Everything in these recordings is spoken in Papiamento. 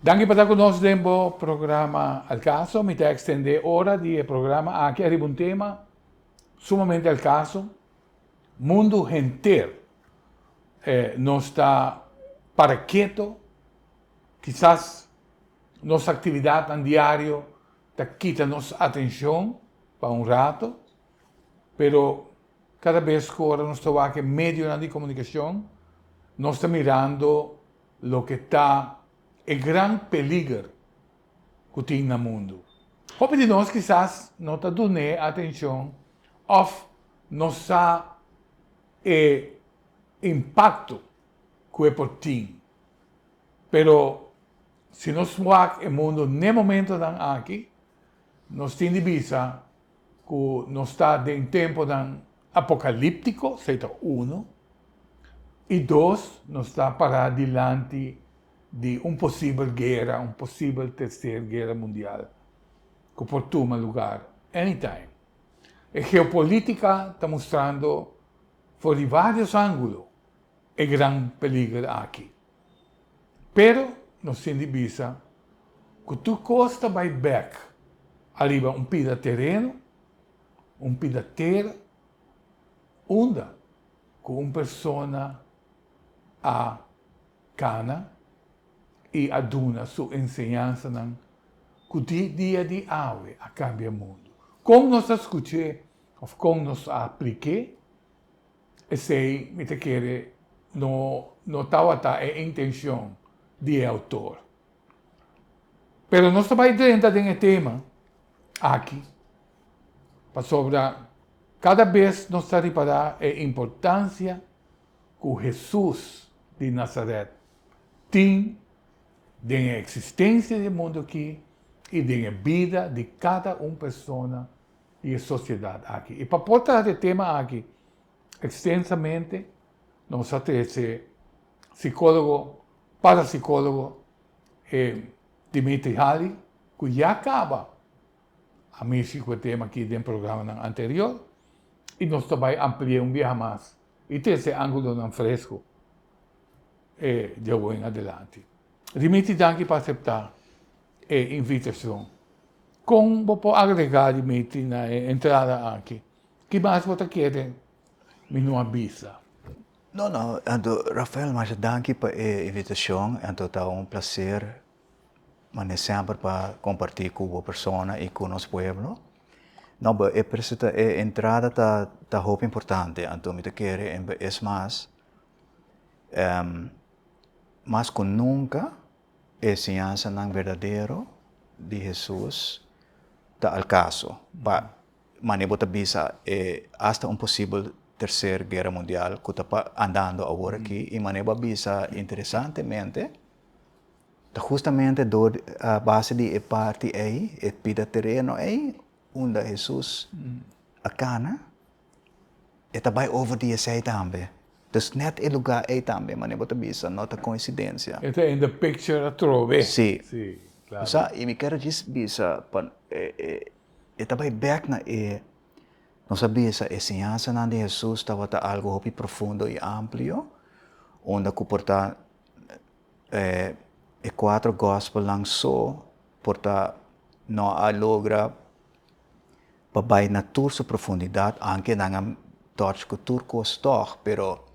Danki pa ta ku nos den bo programa Al Caso. Mi ta ekstendé ora di e programa aki ariba un tema sumamente al caso. Mundu henter nos ta para keto, kisas nos aktividatnan diario ta kita nos atenshon pa un rato, pero kada bes ku ora nos ta wak e medionan di komunikashon nos ta mirando loke ta e gran peliger ku tin na mundu. Hopi di nos kisas no ta dun'é atenshon òf no sa e impakto ku e por tin. Pero si nos wak e mundu n'e momentonan aki, nos tin di bisa ku nos ta den temponan apokalíptiko, esei ta uno, i dos, nos ta pará dilanti di un posibel guera, un posibel tercer guera mundial ku por tuma lugar anytime. E geopolítika ta mustrando for di vários ángulo e gran peliger aki. Pero nos tin di bisa ku tur kos ta bai bèk ariba un pida tereno, un pida tera, unda ku un persona a kana i a duna su enseñansanan ku di dia di awe a kambia mundu. Kon nos a skuch'é òf kon nos a aplik'é, esei mi ta kere no no tabata e intenshon di e outor. Pero nos ta bai drenta den e tema aki pasobra kada bes nos ta ripará e importansia ku Hesus di Nazaret tin den e eksistensia di e mundu aki i den e bida di kada un persona di e sosiedat aki. I pa por trata e tema aki ekstensamente, nos a trese sikólogo, parasikólogo Dimitri Hali, ku ya kaba a mishi ku e tema aki den programanan anterior i nos ta bai ampli'é un biaha mas i trese ángulonan fresku di awor en adelante. Dimitri danki pa aseptá e invitashon. Kon bo por agregá Dimitri na e entrada aki? Ki mas bo ta kere mi no a bisa? No, no, anto Rafael masha danki pa e invitashon, anto ta un plaser Mane semper pa comparti cu bo persona y cu nos pueblo. No, bo e presenta e entrada ta ta hopi importante, anto mi ta kere en es mas mas cu nunca e siñansanan berdadero di Hesus ta al caso. Pa mane bo ta bisa e hasta un posibel tercer guera mundial cu ta andando awor aki y mane bo a bisa interesantemente. Ta hustamente dor a base di e parti ei, e pida tereno ei, unda Hesus a kana, e ta bai over di esei tambe. Dus nèt e lugá ei tambe, manera bo ta bisa, no ta koinsidensia. E ta in the picture atrobe. Sí. Sí, klaro. Bo sa, i mi kier djis bisa pa e ta bai bèk na e, nos a bisa e siñansanan di Hesus tabata algu hopi profundo i amplio, unda ku por ta E cuatro gospelnan so por ta no a logra pa bay na tur su profundidad, aunke nan a touch cu tur cos tog, pero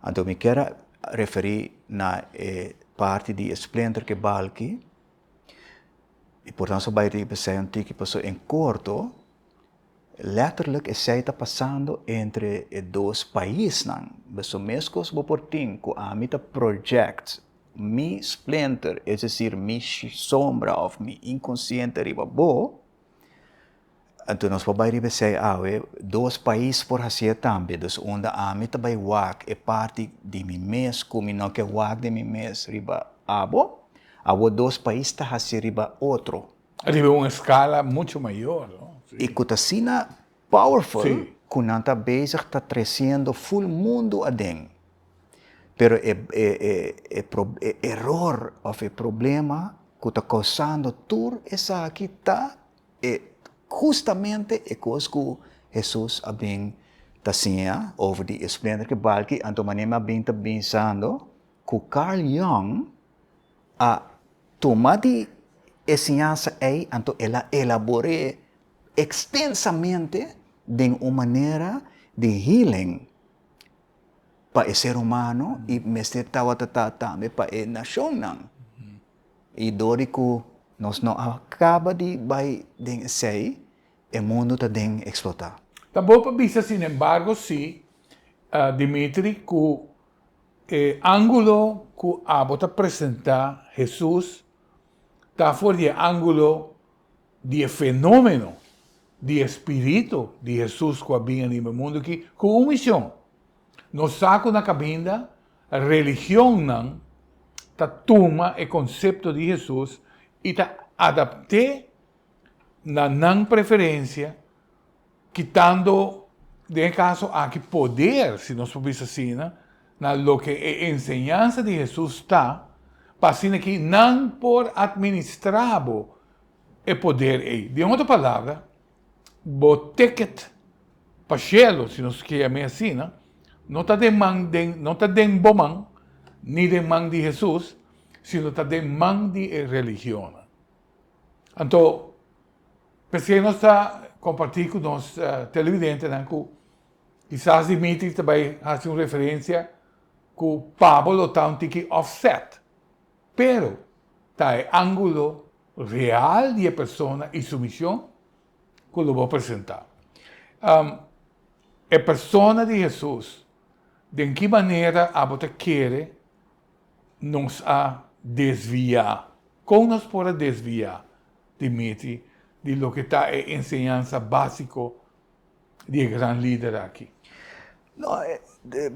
anto mi kier a referi na e parti di e splinter ke balki, y por tanto bay riba esey un tiki pasobra en corto Letterlijk esei ta pasando entre e dos paisnan. Beso meskos bo por tin ku ami ta project mi splinter, es decir mi sombra of mi inkonsiente riba bo, anto nos por bai riba esei awe, dos pais por hasié tambe. Dus unda ami ta bai wak e parti di mi mes ku mi no ke wak di mi mes riba abo, abo dos pais ta hasié riba otro. Riba un escala mucho mayor, no? I ku ta asina powerful ku nan ta bezig ta tresiendo ful mundu aden. Pero e e e e eror of e problema ku ta kousando tur esaki ta e hustamente e kos ku Hesus a bin ta siña over di e splendor ki balki anto manera mi a bin ta binsando ku Carl Jung a. tuma di e siñansa ei, anto el a elabor'é ekstensamente den un manera di healing pa e ser humano i mester tabata ta tambe pa e nashonnan. I dor di ku nos no a kaba di bai den esei, e mundu ta den eksplotá. Ta bo pa bisa sinembargo si, Dimitri, ku e ángulo ku abo ta presentá Hesus ta for di e ángulo di e fenómeno di e spiritu di Hesus ku a bin ariba e mundu aki ku un mishon. Nos sa ku na kaminda religionnan ta tuma e konsepto di Hesus i ta adapt'é na nan preferensia, kitando den e kaso aki poder, si nos por bisa asina, na loke e enseñansa di Hesus ta, pa asina ki nan por atministrá bo e poder ei. Den otro palabra, bo ticket pa shelu, si nos ke yam'é asina, no ta den man den, no ta den bo man, ni den man di Hesus, sino ta den man di e religionnan. Anto, p'esei nos ta kompartí ku nos televidentenan ku kisas Dimitri ta bai hasi un referensia ku Pablo lo ta un tiki offset, pero ta e ángulo real di e persona i su mishon ku lo bo presentá. E persona di Hesus, den ki manera abo ta kere nos a desviá? Kon nos por a desviá, Dimitri, di loke ta e enseñansa básiko di e gran lider aki? No,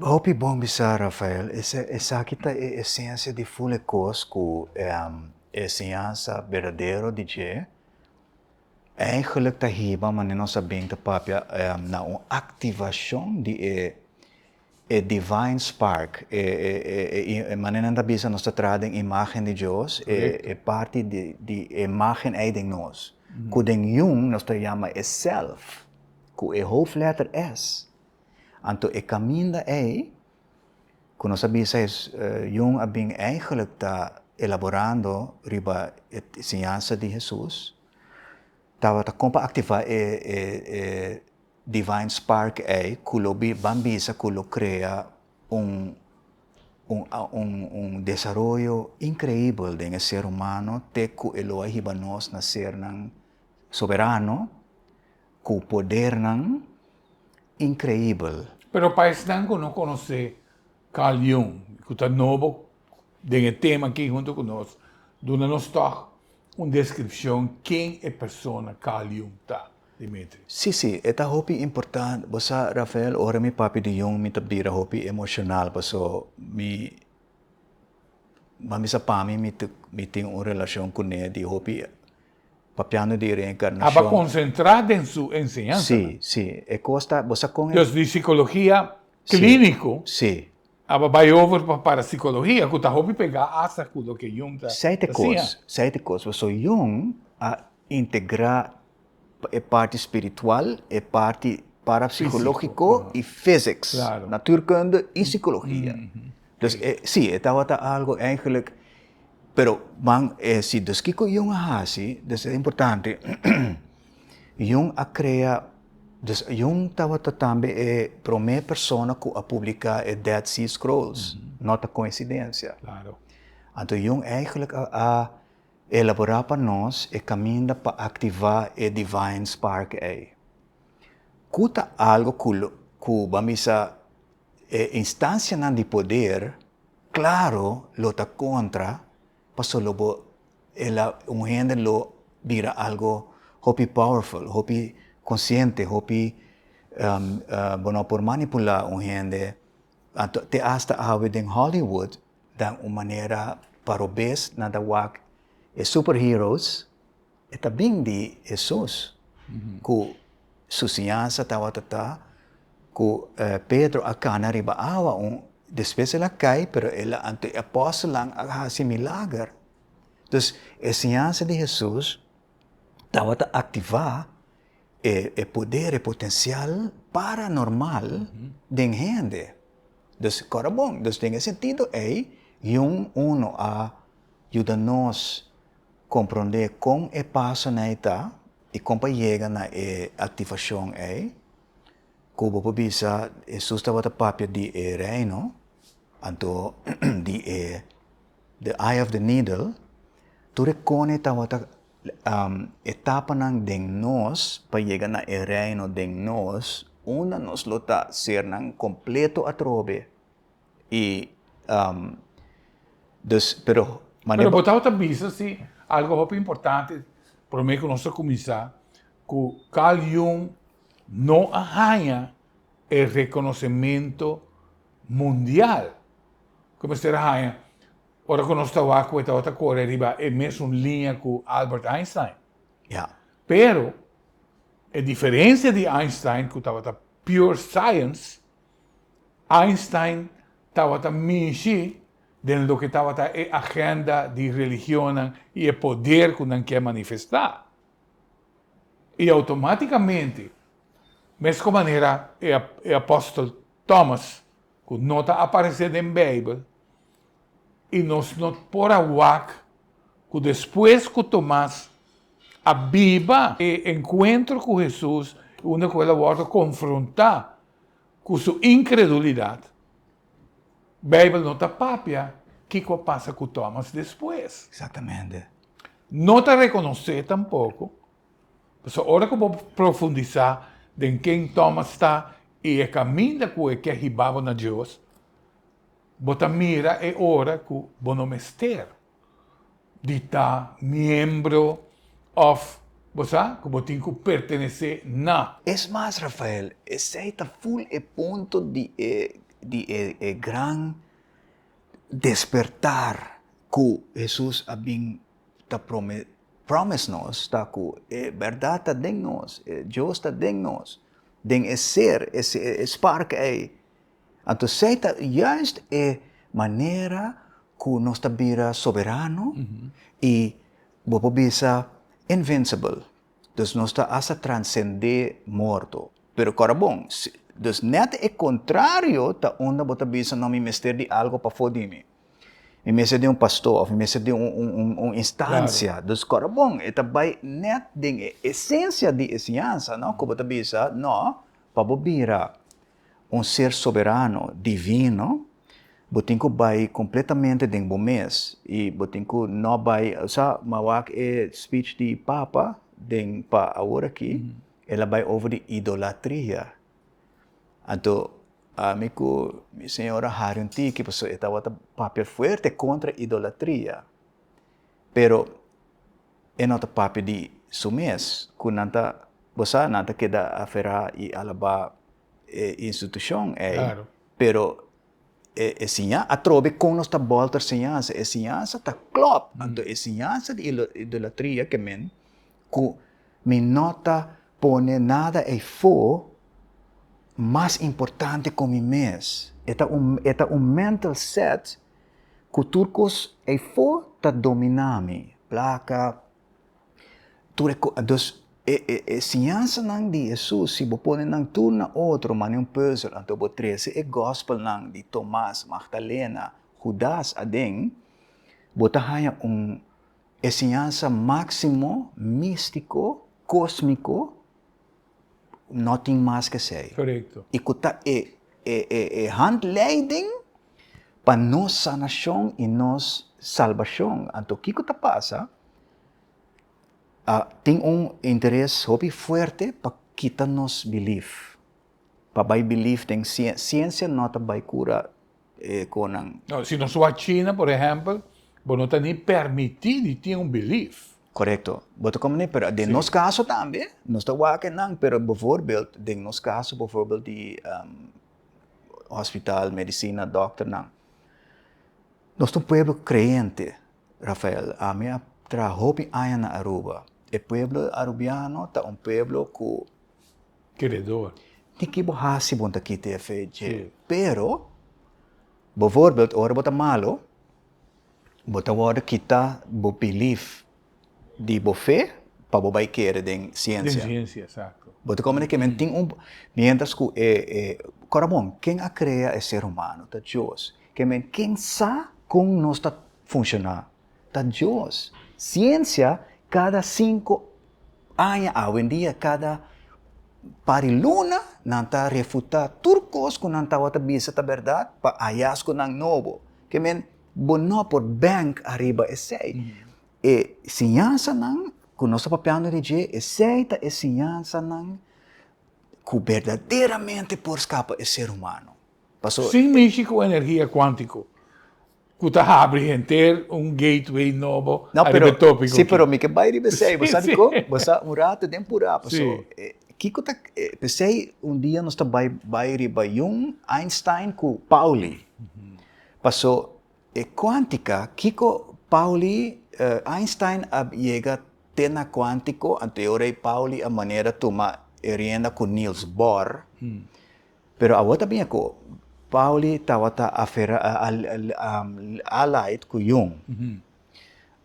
hopi bon bisa, Rafael. Esaki ta e esensia di ful e kos ku e enseñansa berdadero di dje Eigenlijk ta hiba manera nos a bin ta papia na un aktivashon di e e divine spark, e e e manera nan ta bisa nos ta traha den imagen di Dios, e e parti di di e imagen ei den nos, ku den Jung nos ta yama e self, ku e hoofdletter S. Anto e kaminda ei Ku nos a bisa es Jung a bin eigenlijk ta elaborando riba e siñansa di Hesus, tabata kon pa aktivá e e e divine spark ei ku lo ban bisa ku lo krea un un un un desaroyo inkreibel den e ser humano te ku e lo a hiba nos na sernan soberano Ku podernan inkreibel. Pero pa esnan ku no konosé Carl Jung, ku ta nobo den e tema aki huntu ku nos, duna nos tòg un deskripshon ken e persona Carl Jung ta, Dimitri. Sí, sí, e ta hopi importante. Bo sa, Rafael, ora mi papia di Jung mi ta bira hopi emoshonal paso mi, ban bisa pa mi, mi tin un relashon kuné di hopi Papiando di reencarnacion. Aba concentra den su enseñansanan. Sí, sí. E cos ta, bo sa con e. Dus di psicologia clinico. Sí. Aba bay over pa parapsicologia, cu ta hopi pega hasta cu loke Jung ta Sey te siña. cos, sey te cos. Pasobra Jung a integra e parti spiritual, e parti parapsicologico y physics. Claro. Natuurkunde y psicologia. Dus e, sí, e tabata algo eigenlijk. Pero man e si dus kiko Jung a hasi, dus e importante, Jung a krea, dus Jung tabata tambe e prome persona ku a publiká e Dead Sea Scrolls, no ta koinsidensia. Claro. Anto Jung eigenlijk a a elaborá pa nos e kaminda pa aktivá e divine spark ei. Ku ta algo ku lo ku ban bisa e instansianan di poder Claro lo ta contra paso lo bo el a un hende lo bira algo hopi powerful, hopi consciente, hopi bo no por manipula un hende anto te hasta awe den Hollywood dan un manera pa robes nan ta wak e superheroes E ta bin di Hesus, ku su siñansa tabata ta ku Pedro a kana riba awa un despues el a kai pero el a anto e apòstelnan a hasi milager. Dus e siñansa di Hesus tabata aktivá e e poder, e potensial paranormal den hende. Dus kòrda bon, dus den e sentido ei Jung uno a yuda nos. komprondé kon e pasonan ei ta i kon pa yega na e aktivashon ei, ku bo por bisa Hesus tabata papia di e reino, anto di e the eye of the needle, tur e kone tabata etapanan den nos pa yega na e reino den nos, unda nos lo ta sernan kompleto atrobe. I dus pero Pero bo tabata bisa si algo hopi importante prome ku nos a kuminsá ku Carl Jung no a haña e rekonosementu mundial ku mester a haña ora ku nos ta wak ku e tabata kore riba e mesun liña ku Albert Einstein. Ya. Pero e diferensia di Einstein ku tabata pure science, Einstein tabata mishi den loke tabata e agenda di religionnan i e poder ku nan ke manifestá. I outomátikamente, meskos manera e e apòstel Thomas, ku no ta aparesé den Beibel, i nos no por a wak ku despues ku Tomas a biba e enkuentro ku Hesus, unda ku el a wòrdu konfrontá ku su inkredulidat, Beibel no ta papia kiko a pasa ku Tomas despues. Eksaktamente. No ta rekonosé tampoko, pasobra ora ku bo profundisá den ken Tomas ta i e kaminda ku e ke hiba bo na Dios, bo ta mira e ora ku bo no mester di ta miembro òf bo sa ku bo tin ku pertenesé na. Es mas, Rafael, esei ta ful e punto di e di e e gran despertar ku Hesus a bin ta prome promise nos, ta ku e bèrdat ta den nos, e Dios ta den nos, den e ser, e e spark ei. Anto esei ta juist e manera ku nos ta bira soberano i bo por bisa invincible. Dus nos ta asta transendé morto. Pero kòrda bon, dus nèt e kontrario ta unda bo ta bisa no mi mester di algu pafó di mi. Mi mester di un pastor òf mi mester di un instansia. Dus kòrda bon, e ta bai nèt den e esensia di e siñansa, no, ku bo ta bisa no, pa bo bira un ser soberano, divino, bo tin ku bai kompletamente den bo mes i bo tin ku no bai, sa mi a wak e speech di Papa den pa awor aki, el a bai over di idolatria. Anto ami ku mi señora hari un tiki pasobra e tabata papia fuerte kontra idolatria, pero E no ta papia di su mes, ku nan ta, bo sa, nan ta keda aferá i alabá e institushon ei, pero e e siña, atrobe kon nos ta bòlter siñansa, e siñansa ta klòp, anto e siñansa di idolatria ke men ku mi no ta pone nada eifó mas importante ku mi mes, e ta un e ta un mental set Ku tur kos eifó ta dominá mi, plaka, tur e kos. Dus e e e siñansanan di Hesus, si bo pone nan tur na otro manera un pùzel, anto bo trese e gòspelnan di Tomas, Magdalena, Hudas aden, bo ta haña un e siñansa máksimo, místiko, kósmiko, No tin mas ke esei. Korekto. I ku ta e e e e handleiding pa nos sanashon i nos salbashon. Anto kiko ta pasa? A tin un interes hopi fuerte pa kita nos belief, pa bai belief den siensia no ta bai kura e konan. No, si nos wak China por ehèmpel, bo no ta ni permití di tin un belief. Korekto. Bo ta komprendé, pero den nos kaso tambe, nos ta wak enan, pero bijvoorbeeld, den nos kaso bijvoorbeeld di hospital, medisina, dòkternan, nos ta un pueblo kreyente, Rafael. Ami a traha hopi aña na Aruba. E pueblo arubiano ta un pueblo ku. Keredor. Ni ki bo hasi bo ta kita e fe dje. Pero, bijvoorbeeld ora bo ta malo, bo ta wòrdu kita bo belief di bo fe pa bo bai kere den siensia. Den siensia, esakto. Bo ta komprende ke men tin un, mientras ku e e, kòrda bon, ken a krea e ser humano? Ta Dios. Ke men ken sa kon nos ta funshoná? Ta Dios. Siensia kada sinku aña, awendia kada par di luna nan ta refutá tur kos ku nan tabata bisa ta bèrdat pa hayasgonan nobo. Ke men bo no por bank ariba esei. E siñansanan ku nos ta papiando di dje, esei ta e siñansanan ku berdaderamente por skapa e ser humano. Paso. Sin mishi ku energia kuántiko, ku ta habri henter un gateway nobo No, ariba pero, e tópiko sí, aki. pero mi ke bai riba esei. Bo Sí, sa sí. dikon? Bo sa un rato den purá, paso Sí. kiko ta, p'esei un dia nos ta bai bai riba Jung, Einstein ku Pauli. Paso e kuántika, kiko Pauli, Einstein a yega te na kuántiko, anto e ora ei Pauli a manera tuma e rienda ku Niels Bohr. Pero awor ta bin ku Pauli tabata afera allied ku Jung.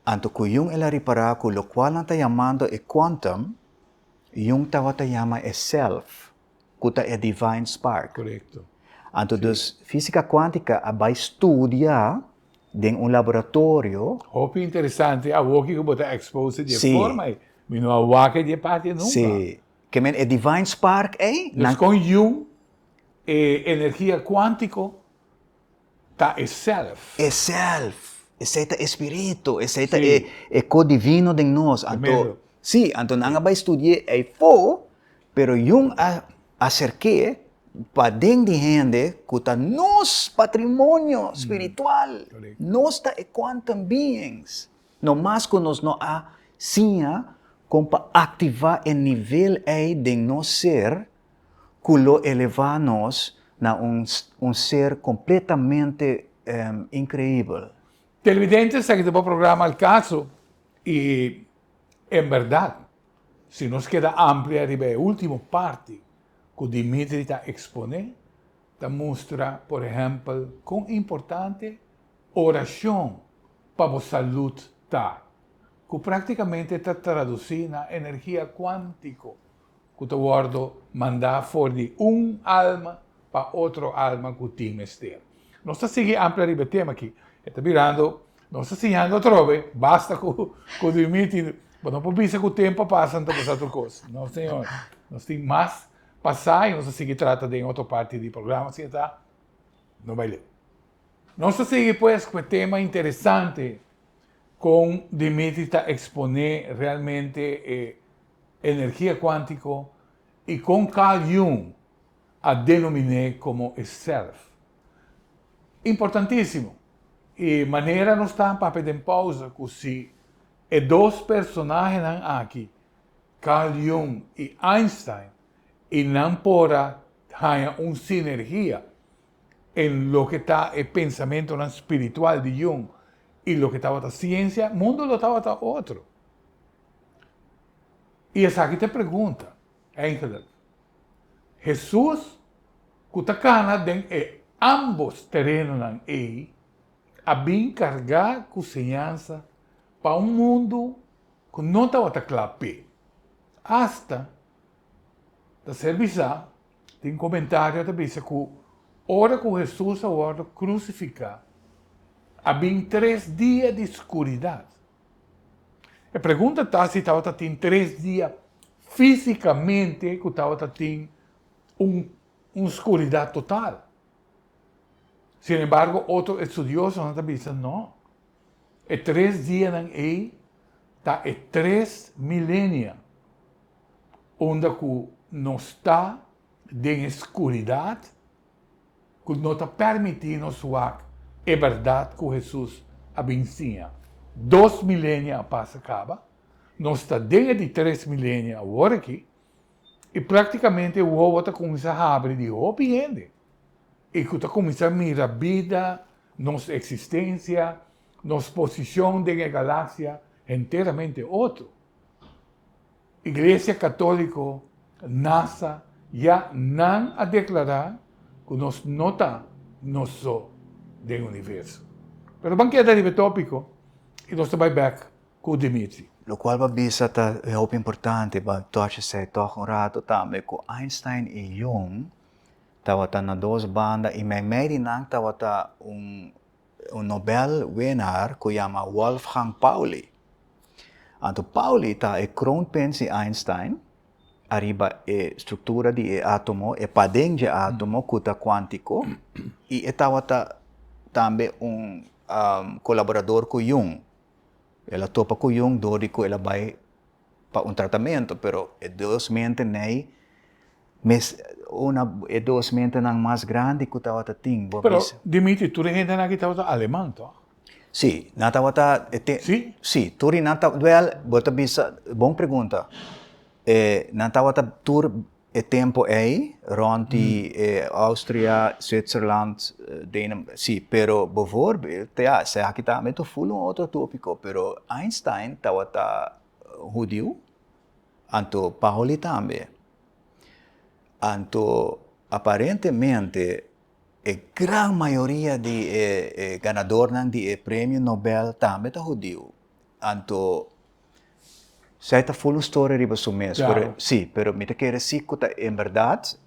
Anto ku Jung el a ripará ku lokual nan ta yamando e quantum, Jung tabata yama e self, ku ta e divine spark. Korekto. Anto dus físika kuántika a bai studia den un laboratorio. Hopi interesante awoki ku bo ta expose di e forma ei. Mi no a wak di e parti nunka. Sí. Ke men e divine spark ei, Dus nan. kon Jung e energia kuántiko ta e self. E self. Esei ta e spiritu, esei ta Sí. e e ko divino den nos. Anto, Tremendo. sí, anto nan a bai studi'é eifó, pero Jung a aserk'é paden di hende ku ta nos patrimonio spiritual. Korekto. Nos ta e quantum beings. No mas ku nos no a siña kon pa aktivá e nivel ei den nos ser ku lo elevá nos na un un ser kompletamente inkreibel. Televidente, esaki ta bo programa Al Caso i en bèrdat si nos keda amplia riba e último parti ku Dimitri ta eksponé, ta mustra por ehèmpel kon importante Orashon pa bo salud ta, ku práktikamente ta tradusí na energia kuántiko ku ta wòrdu mandá for di un alma pa otro alma ku tin mester. Nos ta sigui amplia riba e tema aki. E ta birando, nos ta siñando atrobe, basta ku ku Dimitri, bo no por bisa ku tempu a pasa anto pasa tur kos. No señor, nos tin mas pasá i nos ta sigui trata den otro parti di programa, si e ta, no bai leu. Nos ta sigui pues cu e tema interesante con Dimitri ta expone realmente e energia cuantico y con Carl Jung a denomine como e self. Importantisimo. Y manera nos ta papia den pausa cu si e dos personahenan aki, Carl Jung y Einstein, y nan por a haña un sinergia en loke ta e pensamentonan spiritual di Jung i loke tabata siensia, mundo lo tabata otro. I esaki ta e pregunta, eigenlijk. Hesus, ku ta kana den e ambos terenonan ei, a bin kargá ku señansa pa un mundu ku no tabata kla p'e. Asta ta ser bisá Tin komentario ta bisa ku ora ku Hesus a wòrdu krusifiká, a bin tres dia di skuridat. E pregunta ta si tabata tin tres dia físikamente ku tabata tin un un skuridat total. Sin embargo, otro estudiosonan ta bisa no, e tres dianan ei ta e tres milenia. Unda ku nos ta den e skuridat ku no ta permití nos wak e bèrdat ku Hesus a bin siña. Dos milenia a pasa kaba, nos ta den e di tres milenia awor aki, i práktikamente wowo ta kuminsá habri di hopi hende i ku ta kuminsá mira bida, nos eksistensia, nos posishon den e galaksia henteramente otro. Iglesia Católico, NASA, ya nan a declara cu nos no ta nos so den universo. Pero ban keda riba e topico y nos ta bay bek cu Dimitri. Locual bo a bisa ta hopi importante pa touch esey toch un rato tambe cu Einstein y Jung tabata na dos banda y meimei di nan tabata un un Nobel winnaar cu yama Wolfgang Pauli. Anto Pauli ta e kroonprins di Einstein ariba e struktura di e átomo, e paden dje átomo ku ta kuántiko, i e tabata tambe un kolaborador ku Jung. El a topa ku Jung dor di ku el a bai pa un tratamentu, pero e dos mente nei mes una e dos mentenan mas grandi ku tabata tin. Bo Pero, bisa. Dimitri, tur e hendenan aki tabata aleman, toch? Sí, nan tabata e te. Sí? Sí, tur i nan ta, wel, bo ta bisa, bon pregunta. E nan tabata tur e tempo ei rond di e Austria, Zwitserland, Denem, sí, pero bijvoorbeeld, ja, esaki tambe ta ful un otro tópiko, pero Einstein tabata hudiu, anto Pauli tambe. Anto aparentemente e gran mayoria di e e ganadornan di e premio Nobel tambe ta hudiu. Anto Esei ta ful un storia riba su mes, pero Claro. sí, pero mi ta kere sí ku ta en bèrdat,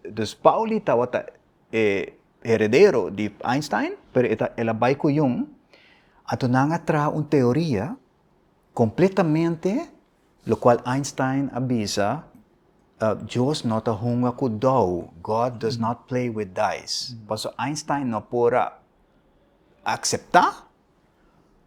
dus Pauli tabata e heredero di Einstein, pero e ta el a bai ku Jung, anto nan a traha un teoria kompletamente lokual Einstein a bisa, Dios no ta hunga ku dou, God does not play with dice. Pasobra Einstein no por a akseptá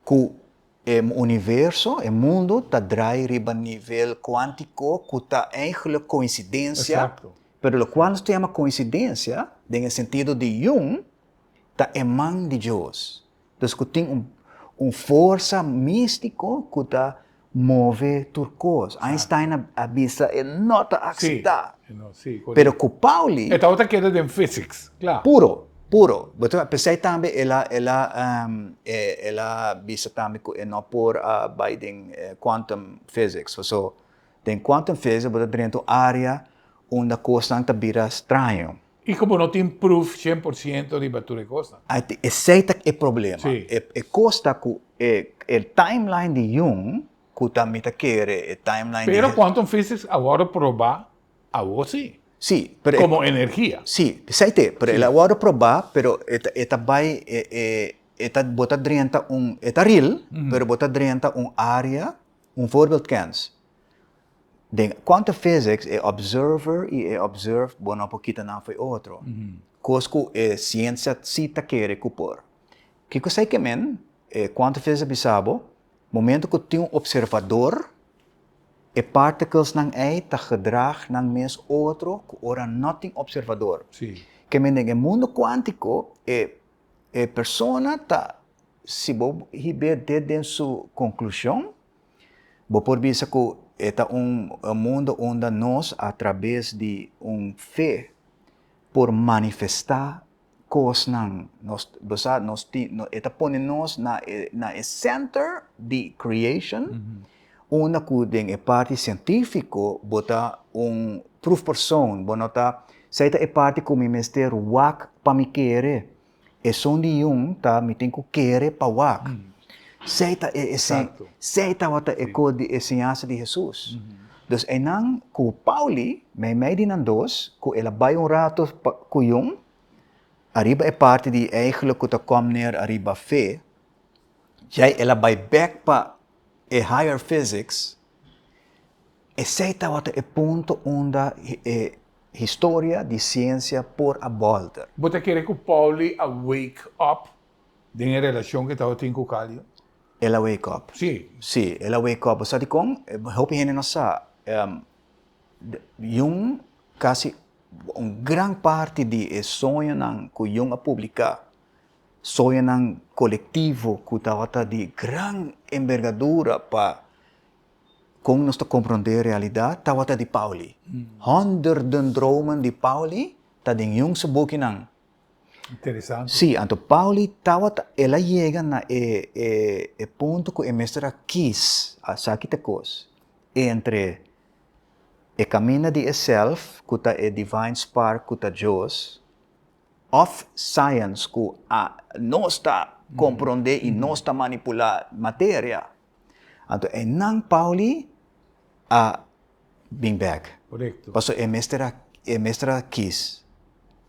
ku E universo, e mundo, ta draai riba nivel cuantico cu ta eigenlijk coincidencia, pero locual nos ta yama coincidencia, den e sentido di Jung, ta e man di Dios. Dus cu tin un un forsa mistico cu ta move tur cos. Einstein a bisa e no ta acepta. Pero cu Pauli. E tabata keda den physics, kla. Puro, puro. Bo ta p'esei tambe el a, el a, el a bisa tambe cu e no por a bai den quantum physics. Paso den quantum physics bo ta drenta un area unda cosnan ta bira straño. Y cu bo no tin proof 100% riba tur e cosnan. Esei ta e problema. E cos ta cu e timeline di Jung Ku ta mi ta kere e timeline di. Pero quantum physics a wòrdu probá awor sí. Sí, pero e. Komo energia. Sí, esei te, pero el a wòrdu probá, pero e ta e ta bai e e e ta bo ta drenta un e ta real, pero bo ta drenta un área, un voorbeeld kens. Den quantum physics e observer i e observed bo no por kita nan fo'i otro. Kos ku e siensia sí ta kere ku por. Kiko esei ke men? E quantum physics a bisa bo, Momento ku tin un observador, e particlesnan ei ta gedrag nan mes otro ku ora no tin observador. Ke men den e mundo kuantiko e e persona ta, si bo hib'é te den su konklushon, bo por bisa ku e ta un mundo unda nos a trabes di un fe por manifestá kosnan nos bo sa nos tin e ta pone nos na e na e center di creation unda ku den e parti sientifiko bo ta un proefpersoon bo no ta esei ta e parti ku mi mester wak pa mi kere esun di yun ta mi tin ku kere pa wak esei ta e esei tabata e kos di e siñansa di Hesus dus einan ku Pauli meimei di nan dos ku el a bai un rato pa ku yun Ariba e parti di eigenlijk ku ta kom neer ariba fe, djei el a bai bek pa e higher physics, esei tabata e punto unda e historia di siensia por a bolter. Bo ta kere ku Pauli a wake up den e relashon ku e tabatin ku Calio? El a wake up. Sí. Sí, el a wake up. Bo sa dikon? Hopi hende no sa. Jung kasi Un gran parti di e soñonan ku Jung a publiká, soñonan kolektivo ku tabata di gran embergadura pa kon nos ta komprondé realidat, tabata di Pauli. Honderden dromen di Pauli ta den Jung su bukinan. Interesante. Sí, anto Pauli tabata, el a yega na e e punto ku e mester a kis, a sa ki ta kos, entre E kaminda di e self, ku ta e divine spark ku ta Dios, òf science ku a nos ta komprondé i nos ta manipulá materia. Anto einan Pauli a bin bèk. Korekto. Pasobra e mester a e mester a kis,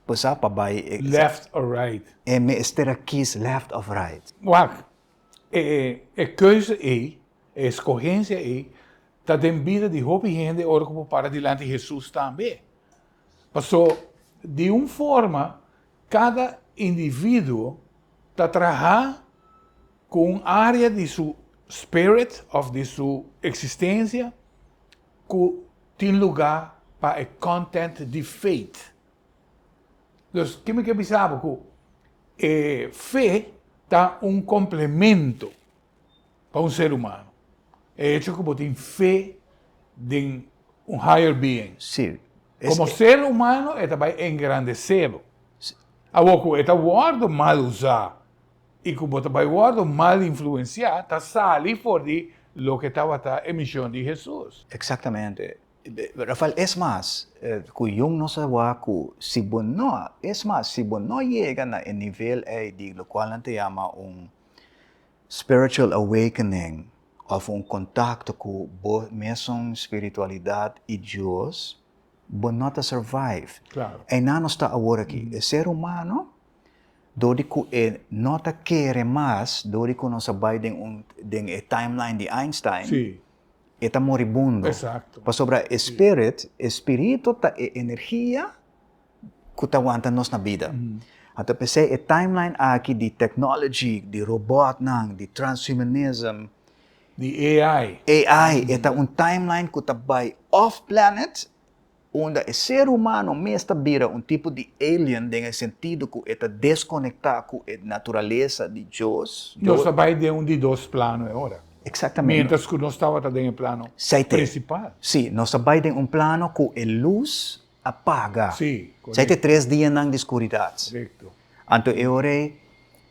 bo sa, pa bai e. Left or right. E mester a kis left of right. Wak, e e keuze ei. E eskohensia ei ta den bida di hopi hende ora ku bo para dilanti Hesus tambe. Paso, di un forma, kada individuo ta traha ku un área di su spirit òf di su eksistensia ku tin lugá pa e content di faith. Dus, ke mi ke bisa bo? Ku e fe ta un komplemento pa un ser humano. E hecho ku bo tin fe den un higher being. Sí. Komo ser humano e ta bai engrandesé bo. Awor ku e ta wòrdu mal usá i ku bo ta bai wòrdu mal influensiá, ta sali for di loke tabata e mishon di Hesus. Eksaktamente. Rafael, es mas, ku Jung nos a wak ku si bo no, es mas, si bo no yega na e nivel ei di lokual nan ta yama un spiritual awakening òf un kontakto ku bo mesun spiritualidat i Dios, bo no ta survive. Einan nos ta awor aki. E ser humano, dor di ku e no ta kere mas, dor di ku nos a bai den un den e timeline di Einstein, e ta moribundo. Pasobra e spirit, e spirito ta e energia ku ta wanta nos na bida. Anto p'esei e timeline aki di technology, di robotnan, di transhumanism, Di AI. AI, e ta un timeline ku ta bai off planet, unda e ser humano mes ta bira un tipo di alien den e sentido ku e ta deskonektá ku e naturalesa di Dios. Nos ta bai den un di dos plano e ora. Exactamente. Mientras ku nos tabata den e plano principal. Sí, nos ta bai den un plano ku e lus a paga. Sí, korekto. Esei ta e tres dianan di skuridat. Korekto. Anto e ora ei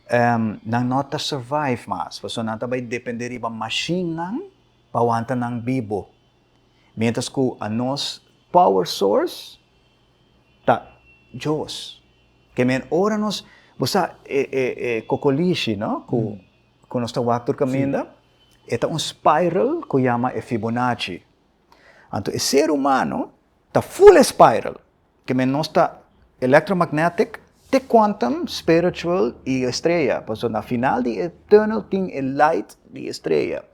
nan no ta survive mas, pasobra nan ta bai depende riba mashinnan pa wanta nan bibo. Mientras ku anos power source ta Dios. Ke men ora nos, bo sa e e e kokolishi no, ku ku nos ta wak tur kaminda, e ta un spiral ku yama e Fibonacci. Anto e ser humano ta full e spiral, ke men nos ta electromagnetic te quantum, spiritual i estrella, pasobra na final di e tunnel tin e light di e estrella.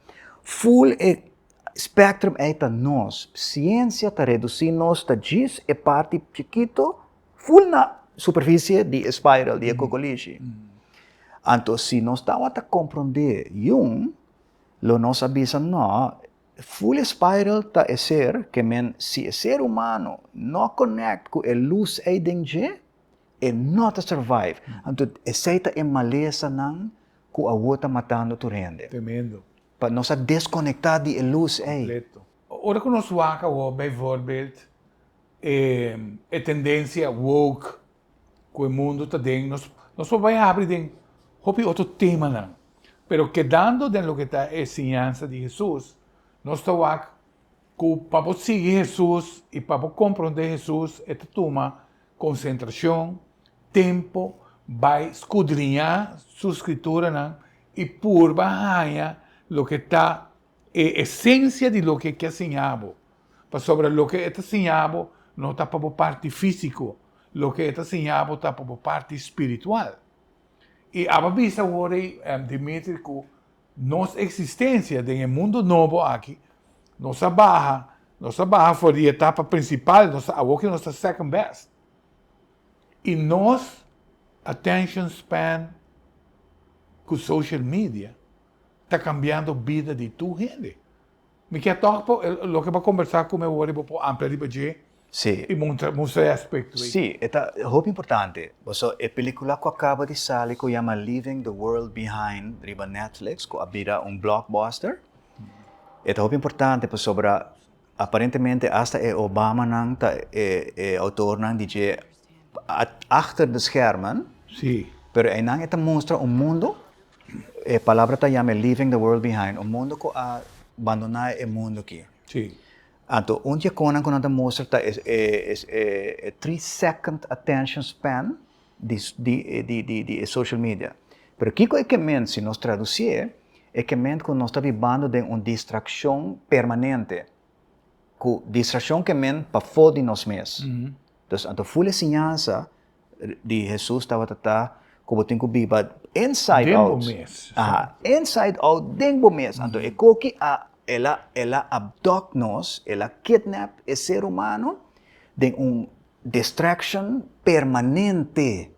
Full e spectrum ei ta nos. Ciencia ta reduci nos ta djis e parti chikito full na superficie di e spiral, di e kokolishi. Anto si nos tabata comprende Jung, lo nos a bisa no, Full e spiral ta e ser ke men si e ser humano no connect ku e lus ei den dje, e no ta survive. Anto esei ta e malesanan ku awor ta matando tur hende. Tremendo. Pa nos a desconecta di e lus ei. Completo. Ora ku nos wak awor bijvoorbeeld e e tendencia woke ku e mundu ta den, nos nos por bai habri den hopi otro temanan, pero kedando den loke ta e siñansa di Hesus, nos ta wak ku pa bo sigui Hesus i pa bo komprondé Hesus e ta tuma konsentrashon, tempu, bai skudriñá su skrituranan i purba haña loke ta e esensia di loke e ke siña bo. Pasobra loke e ta siña bo no ta pa bo parti físiko, loke e ta siña bo ta pa bo parti spiritual. I aba bisa awor ei, Dimitri, ku nos eksistensia den e mundu nobo aki, nos a baha, nos a baha for di etapa prinsipal, nos ta awor ki nos ta second best. I nos attention span ku social media ta kambiando bida di tur hende. Mi kier tòg pa loke bo a kombersá ku mi awor i bo por amplia riba dje i mustra e aspekto ei. Sí, e ta hopi importante. Pasobra e pelikula ku a kaba di sali ku yama Leaving the World Behind riba Netflix ku a bira un blockbuster, e ta hopi importante pasobra aparentemente asta e Obamanan ta e outornan di dje achter de schermen, pero einan e ta mustra un mundu. E palabra ta yama e leaving the world behind, un mundo ku a bandoná e mundo aki. Sí. Anto un di e konan ku nan ta mustra ta e e e 3 second attention span di di di di di e social media. Pero kiko e ke ment si nos tradusié, e ke ment ku nos ta bibando den un distrakshon permanente. Ku distrakshon ke men pafó di nos mes. Dus anto ful e siñansa di Hesus tabata ta ku bo tin ku biba. Inside Den bo out. mes. Aha, inside out den bo mes. Anto e koki a el a el a abduct nos, el a kidnap e ser humano den un distraction permanente.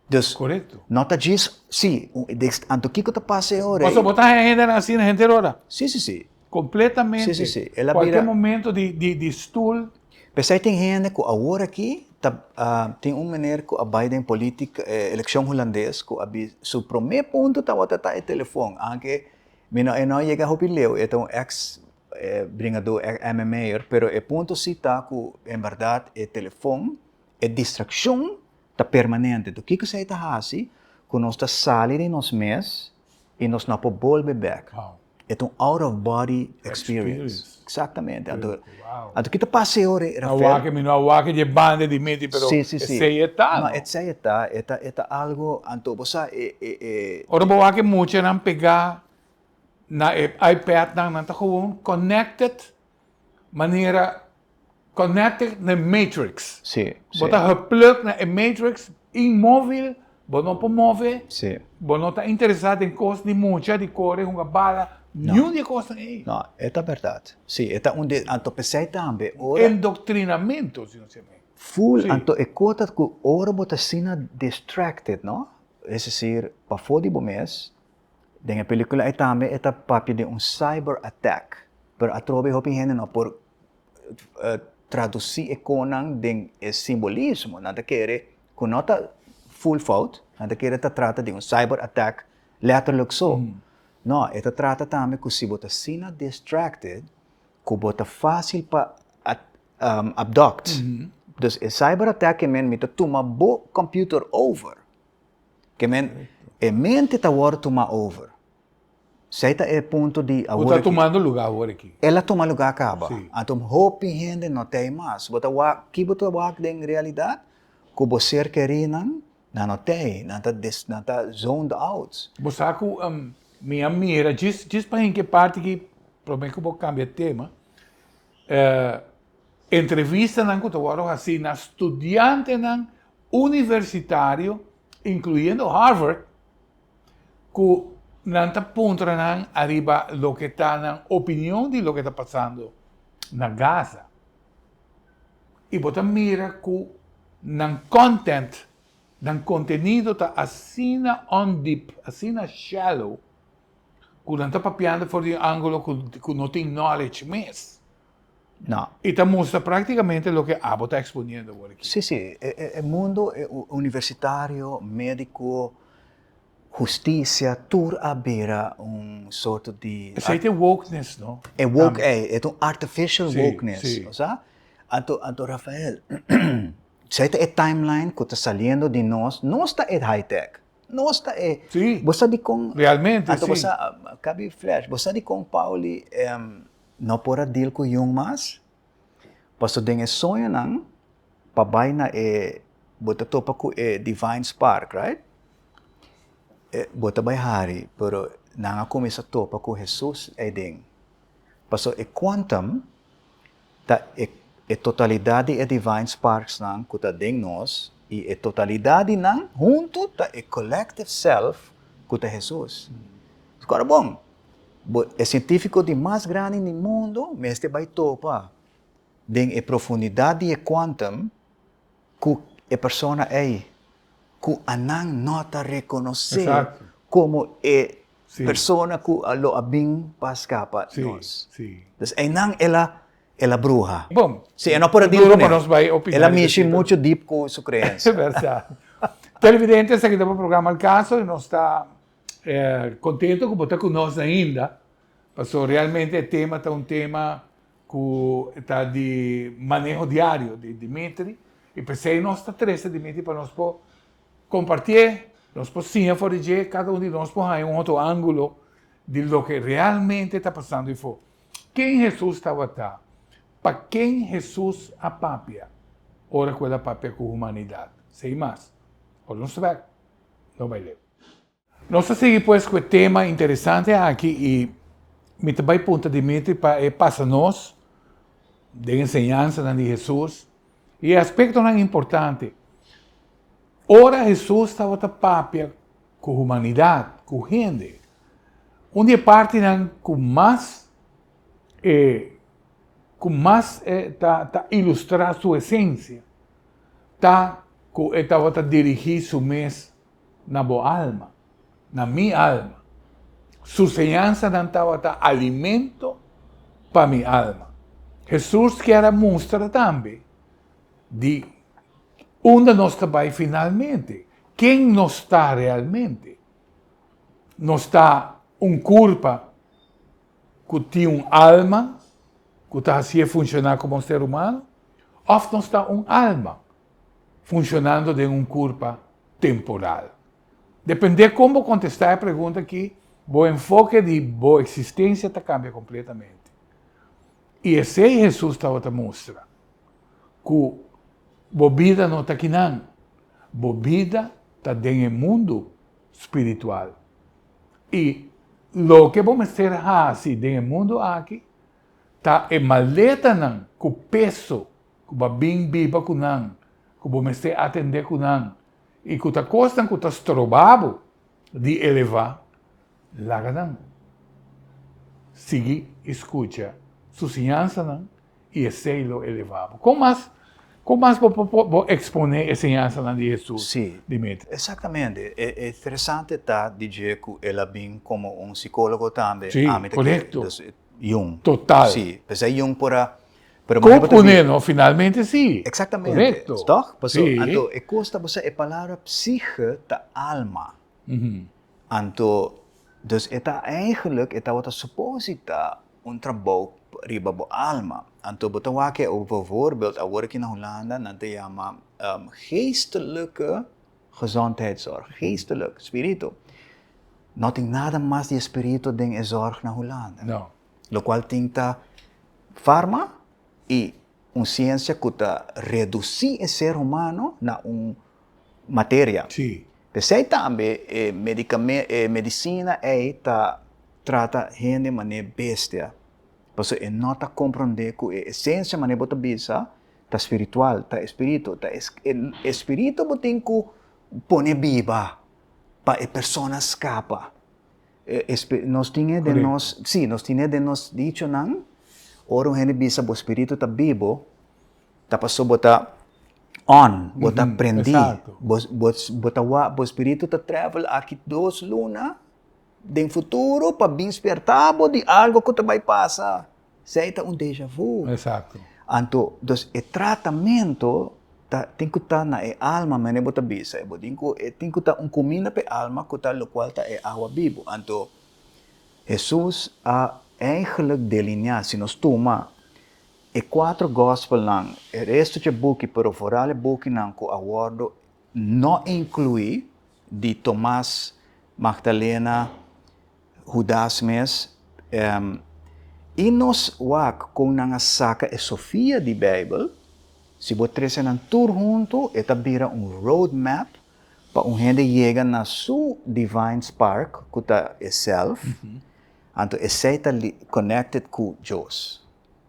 Dus Korekto. no ta djis, si, un dis anto kiko ta pasa e ora ei? Pasobra bo ta haña hendenan asina henter ora. Si, si, si. Completamente. Si, si, si. El a Cualkier bira. momento di di di stoel. P'esei tin hende ku awor aki ta tin un meneer ku a bai den politica elekshon hulandes ku a bi su prome punto tabata ta e telefon anke mi no e no a yega hopi leu e ta un ex bringadó MMA'er pero e punto si ta ku en bèrdat e telefon e distrakshon ta permanente enton kiko esei ta hasi ku nos ta sali di nos mes i nos no por bolbe bèk. E ta un out of body experience. Exactamente. Anto, anto ki ta pasa e ora, Rafael? Awak, mi no a wak dje banda di miti, pero Sí, sí, sí. esei e ta, No, no? esei e ta. E ta, e ta algo, anto bo sa e, e, e. Ora bo wak e muchanan pegá na e iPadnan, nan ta gewoon connected manera connected na e matrix. Sí, sí. Bo ta geplug na e matrix, inmóvil, bo no por move, Sí. bo no ta interesá den kos di mucha, di kore, hunga bala, No. niun di e kosnan ei. No, e ta bèrdat. Sí, e ta un di, anto p'esei tambe ora. Endoctrinamento, si nos yama ei. Full, Sí. anto e kos ta ku ora bo ta asina distracted, no? Es desir, pafó di bo mes, Den e pelicula ei tambe e ta papia di un cyber attack, pero atrobe hopi hende no por traduci e conan den e simbolismo, nan ta kere cu no ta full fout, nan ta kere ta trata di un cyber attack letterlijk so. No, e ta trata tambe cu si bo ta asina distracted cu bo ta facil pa abduct. Dus e cyber attack ke men mi ta tuma bo computer over. Ke men, e mente ta wòrdu tumá over. Esei ta e punto di Ku awor ta aki. tumando lugá awor aki. El a tuma lugá kaba. Sí. Anto hopi hende no ta ei mas. Bo ta wak, ki bo ta wak den realidat? Ku bo ser kerínan, nan no ta ei. Nan ta des, nan ta zoned out. Bo sa ku mi a mira, djis, djis pa hinka e parti aki promé ku bo kambia tema, entrevistanan ku ta wòrdu hasí na studiantenan universitario, incluyendo Harvard, cu nan ta puntra nan ariba loke ta nan opinion di loke ta pasando na Gaza. Y bo ta mira cu nan content, nan contenido ta asina ondiep, asina shallow, cu nan ta papiando for di un angulo cu no tin knowledge mes. No. I ta mustra práktikamente loke abo ta eksponiendo awor aki. Sí, sí. E mundo universitario, médiko, hustisia, tur a bira un sorto di. Esei ta e wokeness, no? E woke ei, e ta un artificial wokeness. Sí, sí. Osea? Anto, anto Rafael, esei ta e timeline ku ta saliendo di nos. Nos ta e high tech. Nos ta e. Sí. Bo sa dikon. Realmente, sí. Anto bo sa, kabi flash, bo sa dikon Pauli No por a deal ku Jung mas, paso den e soñonan pa bai na e bo ta topa ku e divine spark, right? E bo ta bai hari, pero nan a kuminsá topa ku Hesus eiden. Paso e quantum ta e e totalidat di e divine sparksnan ku ta den nos i e totalidat di nan huntu ta e collective self ku ta Hesus. Skora bon, Bo e sientífiko di mas grandi di mundu mester bai topa den e profundidat di e quantum ku e persona ei ku anan no ta rekonosé komo e persona ku lo a bin pa skapa nos. Dus einan el a el a bruha. Bon, Si, e no por a deal duro kuné. pa nos bai opiná El a riba mishi esei, pero. muchu dip ku su kreensia. Bèrdat. Televidente, esaki ta bo programa Al Caso i nos ta Contento cu bo ta cu nos ainda, pasobra realmente e tema ta un tema cu ta di maneho diario di Dimitri y p'esey nos ta trece Dimitri pa nos por compartié, nos por siña for di dje, cada un di nos por haña un otro angulo di loke realmente ta pasando afó. Ken Hesus tabata? Pa ken Hesus a papia ora cu el a papia cu humanidad? Sin mas, ora nos ta bek, no bai leu. Nos ta sigui pues ku e tema interesante aki i mi ta bai punta Dimitri pa e pasa nos den enseñansanan di Hesus i e aspektonan importante. Ora Hesus tabata papia ku humanidat, ku hende. Un di e partinan ku mas e ku mas e ta ta ilustrá su esensia ta ku e tabata dirigí su mes na bo alma, na mi alma. Su señansanan tabata alimento pa mi alma. Hesus kier a mustra tambe di unda nos ta bai finalmente, ken nos ta realmente. Nos ta un kurpa ku tin un alma ku ta hasié funshoná komo ser humano, òf nos ta un alma funshonando den un kurpa temporal? Dependé kon bo kontestá e pregunta akí, bo enfoke di bo eksistensia ta kambia kompletamente. I esei Hesus tabata mustra, ku bo bida no ta kinan, bo bida ta den e mundu spiritual. I loke bo mester hasi den e mundu aki ta e maletanan ku peso ku bo a bin biba ku nan, ku bo mester atendé ku nan i ku ta kosnan ku ta stroba bo di elevá, laga nan. Sigui i skucha su siñansanan i esei lo elevá bo. Kon mas, kon mas bo por bo eksponé e siñansanan di Hesus, Sí, Dimitri? exactamente. E e interesante ta di dje ku el a bin komo un sikólogo tambe. Sí, Ami ta kere, korekto. dus Jung. Total. Sí, p'esei Jung por a, pero manera bo ta Komponé, bi. no? Finalmente sí. Exactamente, Korekto. toch? Paso, Sí. anto e kos ta bo sa e palabra psyche ta alma. Anto, dus e ta eigenlijk, e tabata suposi ta un trabou riba bo alma. Anto bo ta wak e bijvoorbeeld awor aki na Hulanda nan ta yama geestelijke gezondheidszorg, geestelijk, spiritu. No tin nada mas di e spiritu den e zorg na Hulanda. No. Lokual tin ta farma i un siensia ku ta redusí e ser humano na un materia. Sí. P'esei tambe e medicame e medicina ei ta trata hende manera bestia, pasobra e no ta comprende cu e esencia manera bo ta bisa ta spiritual, ta espiritu, ta e e spiritu bo tin cu pone biba pa e persona scapa. E nos tin e den nos, sí, nos tin e den nos dichonan, ora un hende bisa bo spiritu ta bibo, Ta paso bo ta on, bo ta prendí, bo, bo, bo ta wak, bo spiritu ta travel aki dos luna den futuro pa bin spiertá bo di algo ku ta bai pasa. Esei ta un deja vu. Anto, dus e tratamento ta tin ku ta na e alma manera bo ta bisa, bo tin ku, e tin ku ta un kuminda pa e alma ku ta lokual ta e awa bibu. Anto, Hesus a eigenlijk delineá, si nos tuma E cuatro Gospelnan, e resto dje buki, pero vooral e bukinan cu a wordo no inclui, di Tomas, Magdalena, Judas mes, y nos wak con nan a saca e Sofia di Bijbel, si bo trece nan tur hunto e ta bira un road map pa un hende yega na su divine spark cu ta e self, anto esey ta connected cu Dios.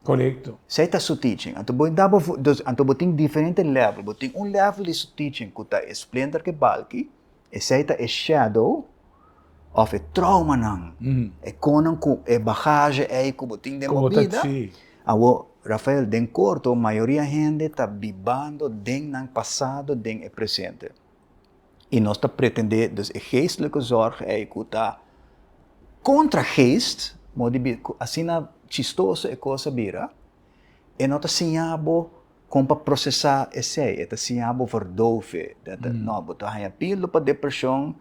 Korekto. Esei ta su teaching. Anto bo da bo, dus anto bo tin diferente level. Bo tin un level di su teaching ku ta e splinter ku e balki, esei ta e shadow òf e traumanan, e konan ku e bagahe ei ku bo tin den bo bida. Awor, Rafael, den korto mayoria hende ta bibando den nan pasado den e presente. I nos ta pretendé, dus e geestelijke zorg ei ku ta kontra geest, modo di bi, ku asina chistoso e kos a bira, e no ta siña bo kon pa prosesá esei, e ta siña bo verdoof'e. No, bo ta haña pildo pa depreshon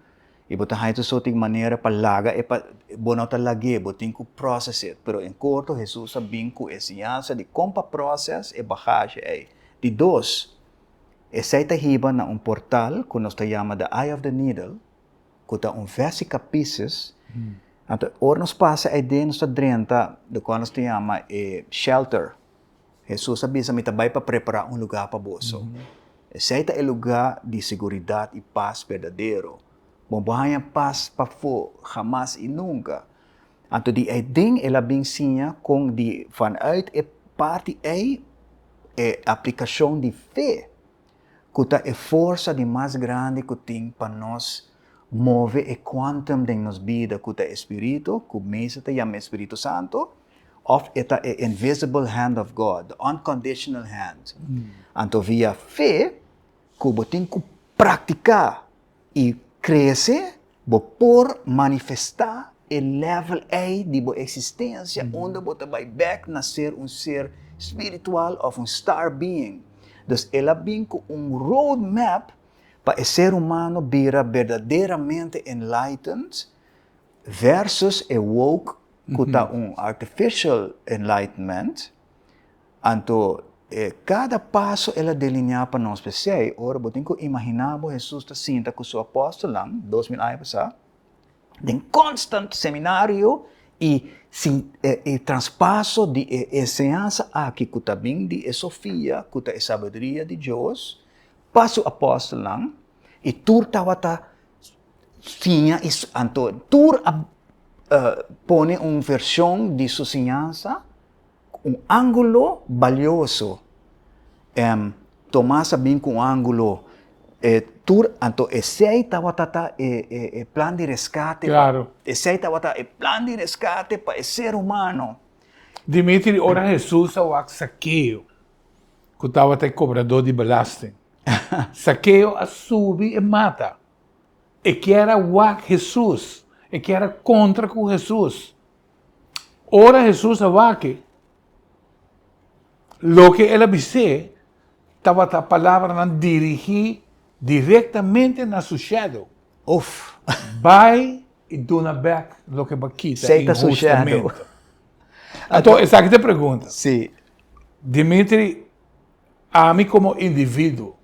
i bo ta haña tur sorti manera pa laga e pa, bo no ta lag'é, bo tin ku process it. Pero en korto Hesus a bin ku e siñansa di kon pa process e bagahe ei. Di dos, Esei ta hiba na un portal ku nos ta yama The Eye of the Needle, ku ta un vesica piscis. Anto ora nos pasa eiden nos ta drenta lokual nos ta yama e shelter. Hesus a bisa mi ta bai pa prepará un lugá pa boso. Esei ta e lugá di seguridat i pas berdadero. Bo no por haña pas pafó hamas i nunka. Anto di eiden el a bin siña kon di vanuit e parti ei e aplikashon di fe ku ta e forsa di mas grandi ku tin pa nos move e quantum den nos bida ku ta e Spiritu, ku mester ta yama e Spiritu Santo, òf e ta e invisible hand of God, the unconditional hand. Anto via fe ku bo tin ku praktiká i krese, bo por manifestá e level ei di bo eksistensia unda bo ta bai bèk na ser un ser spiritual òf un star being. Dus el a bin ku un road map pa e ser humano bira berdaderamente enlightened versus e woke ku ta un artificial enlightenment. Anto kada paso el a delineá pa nos. P'esei, ora bo tin ku imaginá bo Hesus ta sinta ku su apòstelnan 2000 aña pasá den konstant seminario i e traspaso di e enseñansa aki ku ta bin di e Sofia, ku ta e sabiduria di Dios, pa su apòstelnan, i tur tabata siña i anto tur a pone un vershon di su siñansa ku un ángulo balioso. Tomas a bin ku un ángulo tur anto esei tabata ta e plan di reskate esei tabata e plan di reskate pa e ser humano. Dimitri, ora Hesus a wak Sakeo ku tabata e kobradó di belasting. Sakeo a subi e mata. E kier a wak Hesus, e kier a kontra ku Hesus. Ora Hesus a wak e, loke el a bis'é tabata palabranan dirigí direktamente na su shadow. Uf! Bai i duna bèk loke bo a kita Sei ta su shadow. inhustamente. Anto, esaki ta e pregunta. Sí. Dimitri, ami komo individuo,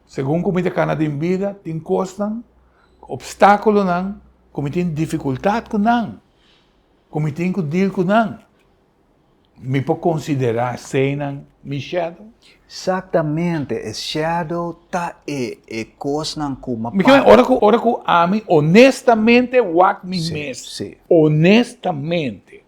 segun ku mi ta kana den bida, tin kosnan, opstákulonan ku mi tin difikultat ku nan, ku mi tin ku deal ku nan. Mi por konsiderá eseinan mi shadow? Exactamente, e shadow ta e e kosnan ku Mi ke men ora ku ora ku ami honestamente wak mi mes, honestamente,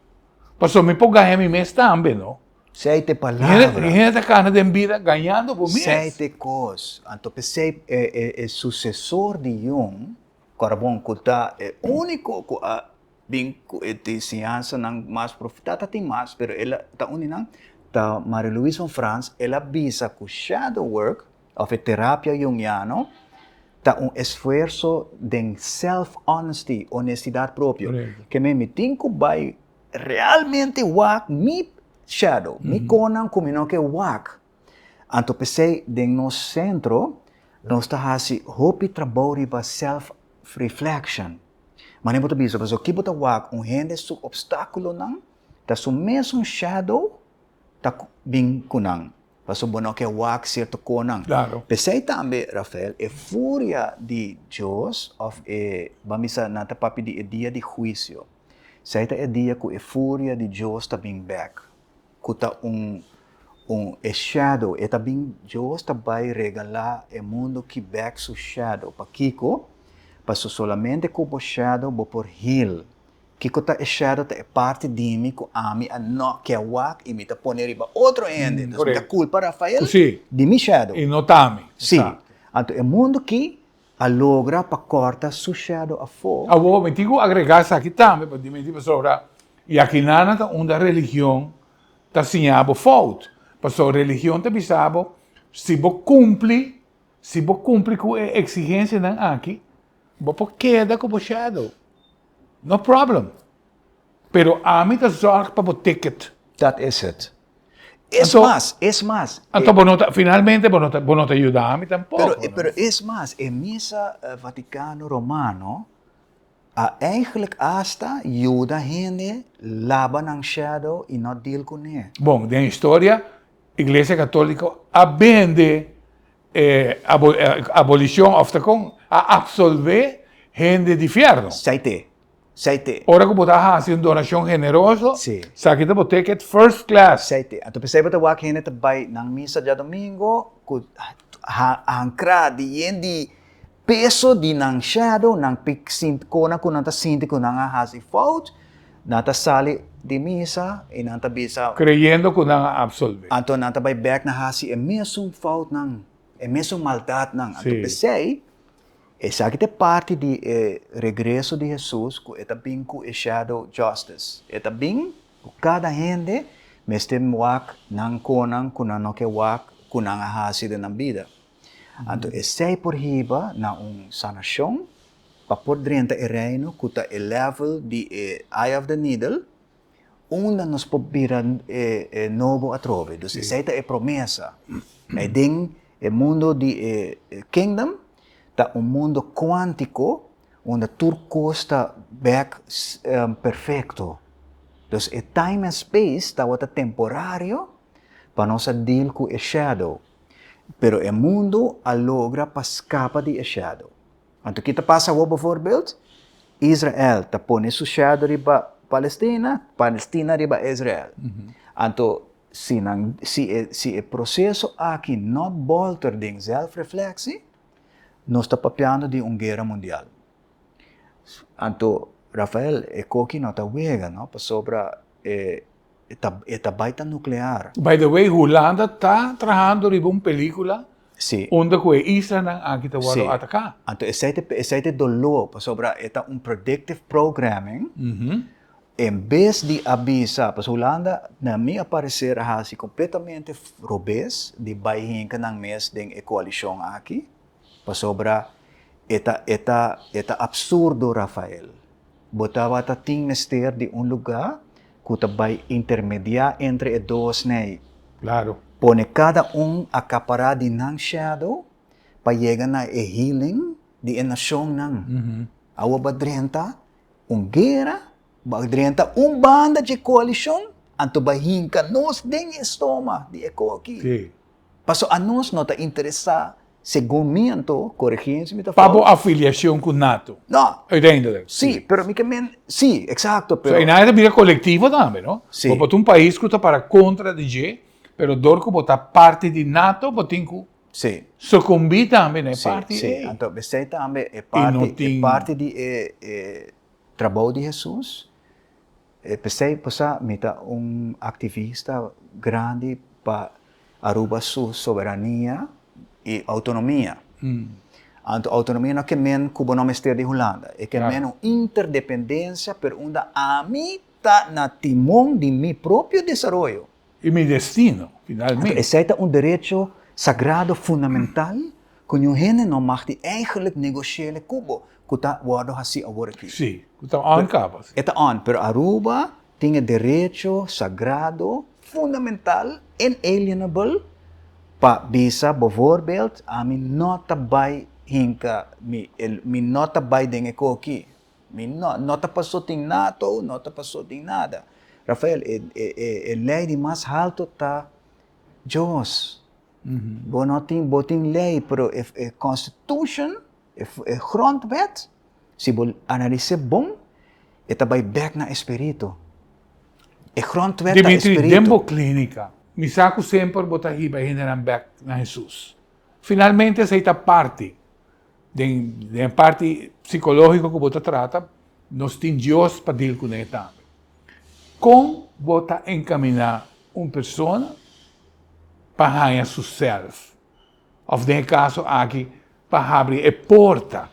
pasobra mi por gaña mi mes tambe, no? Esei ta e palabra. Hende ta kana den bida gañando bo mes. Esei ta e kos. Anto p'esei e e e susesor di Jung, Corbon, ku ta e úniko ku a bin ku e enseñansanan mas profundo, ta tin mas, pero el a ta un di nan, ta Marie Louise von Franz, el a bisa ku shadow work òf e terapia jungiano ta un esfuerso den self honesty, honestidat propio. Ke men mi tin ku bai realmente wak mi shadow, mi konan ku mi no ke wak. Anto p'esei den nos sentro nos ta hasi hopi trabou riba self reflection. Manera bo ta bisa pasobra ki bo ta wak un hende su obstaculonan ta su mesun shadow ta bin ku nan pasobra bo no ke wak cierto konan. P'esei tambe Rafael e furia di Dios of e ban bisa nan ta papia di e dia di huicio esei ta e dia ku e furia di Dios ta bin bek ku ta un un e shadow e ta bin Dios ta bai regalá e mundu ki bek su shadow pakiko paso solamente ku bo shadow bo por heal kiko ta e shadow ta e parti di mi ku ami a no ke wak i mi ta pone riba otro hende dus mi ta kulpa Rafael di mi shadow i no ta ami si anto e mundu ki a logra pa kòrta su shadow afó. Awor mi tin ku agregá esaki tambe pa Dimitri pasobra yakinana ta unda religion ta siña bo fout. Pasobra religion ta bisa bo si bo kumpli, si bo kumpli ku e eksigensianan aki, bo por keda ku bo shadow. No problem. Pero ami ta zòrg pa bo ticket. Dat is het. Es mas, es mas. Anto bo no ta, finalmente bo no ta, bo no ta yuda mi tampoco. Pero, pero es mas, e misa Vaticano Romano a eigenlijk hasta yuda hende laba nan shadow y no deal cune. Bon, den historia, Iglesia Catolico a bende e abolicion of ta con a absolve hende di fierno. Esey te. Esey te. Ora ku bo ta hasi un donashon generoso, Sí. esaki ta bo ticket first class. Esey te. Anto p'esei bo ta wak hende ta bai nan misa djadomingo ku hankrá di yen di peso di nan shadow, nan pik sinti kona ku nan ta sinti ku nan a hasi fout, nan ta sali di misa i nan ta bisa. Kreyendo ku nan a absolve. Anto nan ta bai bèk na hasi e mesun foutnan, e mesun maldatnan. Anto p'esei. Esaki ta e parti di e regreso di Hesus ku e ta bin ku e shadow justice. E ta bin ku kada hende mester wak nan konan ku nan no ke wak ku nan a hasi den nan bida. Anto esei por hiba na un sanashon pa por drenta e reino ku ta e level di e eye of the needle unda nos por bira e nobo atrobe. Dus esei ta e promesa. Ei den e mundo di e kingdom ta un mundo kuantiko unda tur kos ta bek perfekto. Dus e time and space tabata temporario pa nos a deal ku e shadow. Pero e mundo a logra pa skapa di e shadow. Anto ki ta pasa awor bijvoorbeeld? Israel ta pone su shadow riba Palestina, Palestina riba Israel. Anto si nan si e si e proceso aki no bolter den zelfreflectie, nos ta papiando di un guera mundial. Anto Rafael e koki no ta wega no pasobra e E ta e ta bai ta nuclear. By the way, Hulanda ta trahando riba un pelicula Sí. unda cu e islanan aki ta wordo Sí. ataca. Anto esei ta esei ta e dolor pasobra e ta un predictive programming en bes di a bisa pasobra Hulanda na mi a parecer a haci completamente robes di bai hinca nan mes den e coalicion aki pasobra e ta e ta e ta absurdo Rafael. Bo tabata tin mester di un lugá ku ta bai intermediá entre e dosnei. Claro. Pone kada un akapará di nan shadow pa yega na e healing di e nashonnan. Awor bo a drenta un guera, bo a drenta un banda dje koalishon, anto bo a hinka nos den e stoma di e koki. Sí. Paso anos no ta interesá, segun mi anto, koregí si mi ta Pa bo fout. afiliashon ku nato. No. Uiteindelijk. Sí, pero mi ke men, sí, eksakto, pero. So e nan e ta bira kolektivo tambe, no? Sí. Bo por ta un pais ku ta para kontra di dje, pero dor ku bo ta parti di nato, bo tin ku Sí. sukumbí tambe na e parti Sí, ei. sí. Anto esei tambe e I no parti, e tin. parti di e e trabou di Hesus. E p'esei pasá mi ta un aktivista grandi pa Aruba su soberania i outonomia. Anto outonomia no ke men ku bo no mester di Hulanda, e ke men un interdependensia pero unda ami ta na timon di mi propio desaroyo. I mi destino, finalmente. Anto esei ta un derecho sagrado fundamental ku niun hende no mag di eigenlijk negoshi'e ku bo, ku ta wòrdu hasí awor aki. Sí, ku ta on kaba. E ta on, pero Aruba tin e derecho sagrado fundamental, inalienable, pa bisa, bijvoorbeeld, ami no ta bai hinka mi, mi no ta bai den e koki. Mi no, no ta paso tin nato, no ta paso tin nada. Rafael, e, e, e, e ley di mas halto ta Dios. Bo no tin, bo tin ley, pero e, e constitution, e, e grondwet, si bo analis'é bon, e ta bai bek na e spiritu. E grondwet ta e Dimitri, spiritu. den bo klinika, mi sa ku semper bo ta hiba e hendenan bek na Hesus. Finalmente esei ta parti Den den e parti psikológiko ku bo ta trata, nos tin Dios pa deal kuné tambe. Kon bo ta enkaminá un persona pa haña su sèlf? Òf den e kaso aki, pa habri e porta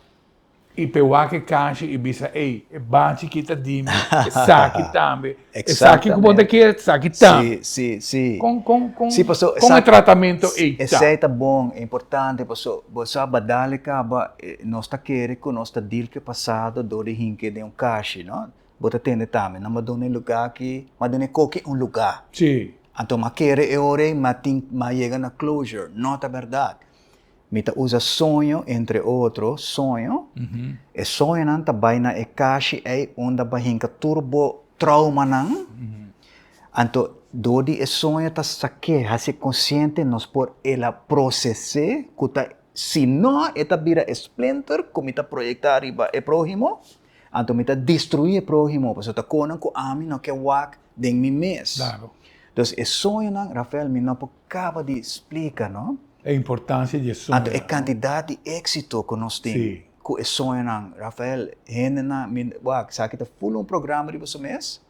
i p'e wak e kashi i bisa, Ey, e bachi ki ta di mi, esaki tambe, esaki ku bo ta kere, esaki tambe. Sí, sí, sí. Kon, kon, kon, Sí, paso kon e tratamento ei ta? Esei ta bon, e importante, paso bo sa badal kaba, nos ta kere ku nos ta deal ku e pasado dor di hinke den un kashi, no? Bo ta tende tambe, nan a duna e lugá aki, m'a duna e koki un lugá. Sí. Anto m'a kere e ora ei, m'a tin, m'a yega na closure. No ta bèrdat. Mi ta usa soño, entre otro, soño. E soñonan ta bai na e kashi ei unda bo a hinka tur bo traumanan. Anto dor di e soño ta sak'é, hasié konsiente, nos por el a proses'é ku ta, si no e ta bira e splinter ku mi ta proyektá riba e próhimo, anto mi ta destruí e próhimo pasobra ta konan ku ami no ke wak den mi mes. Dus e soñonan, Rafael, mi no por kaba di splika, no? E importancia di e soñonan. Anto e cantidad di exito cu nos tin Sí. cu e soñonan, Rafael, hendenan, mi, wak, esaki ta full un programa riba su mes,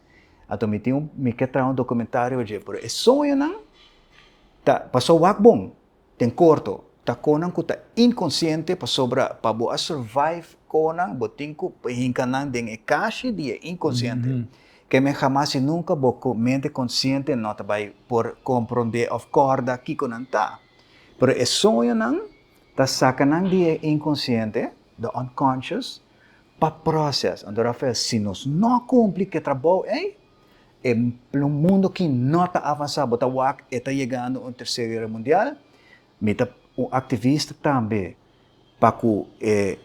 anto mi tin un, mi ke traha un documentario dje, pero e soñonan ta, paso wak bon, den corto. Ta konan ku ta inkonsiente pasobra pa bo a survive konan bo tin ku hinka nan den e kashi di e inkonsiente. Ke men hamas i nunka bo mente konsiente no ta bai por komprondé òf kòrda kiko nan ta. Pero e soñonan ta saka nan di e inkonsiente, the unconscious, pa proses. Anto Rafael, si nos no kumpli ku e trabou ei, E mundo ki no ta avansa, bo ta wak e ta yegando un tercer guera mundial. Mi ta un activista tambe pa cu e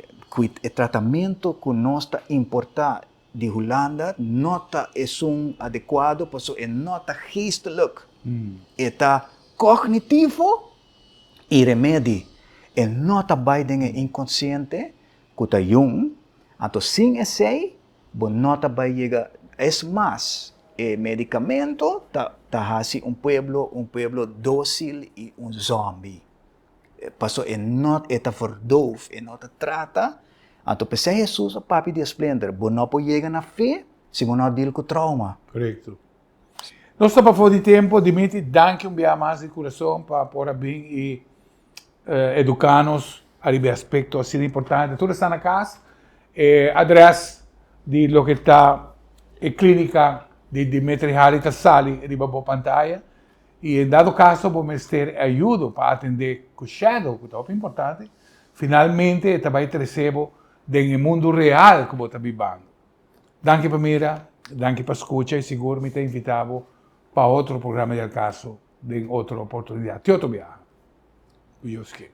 e tratamento cu nos ta importa di Hulanda no ta esun adecuado pasobra e no ta geestelijk. E ta cognitivo y remedi. E no ta bay den e inconsciente cu ta jong. Anto sin esey Bo no ta bai yega. Es mas, e medicamento ta ta haci un pueblo un pueblo docil y un zombie. Paso e no e ta verdoof, e no ta trata. Anto p'esei Hesus a papia di e splenter, bo no por yega na fe si bo no a deal cu trauma. Correcto. Nos ta pafó di tempo, Dimitri, danki un bia mas di curason pa por a bin y educa nos ariba e aspecto asina importante. Tur esnan na cas, e adres di loke ta e clinica di Dimitri Harry ta sali riba bo pantaya y en dado caso bo mester e ayudo pa atende cu shadow cu ta hopi importante, finalmente e ta bay trece bo den e mundo real cu bo ta bibando. Danki pa mira, danki pa scucha y sigur mi ta invita bo pa otro programa di Al Caso den otro oportunidad. Te otro biaha, cu Dios ke.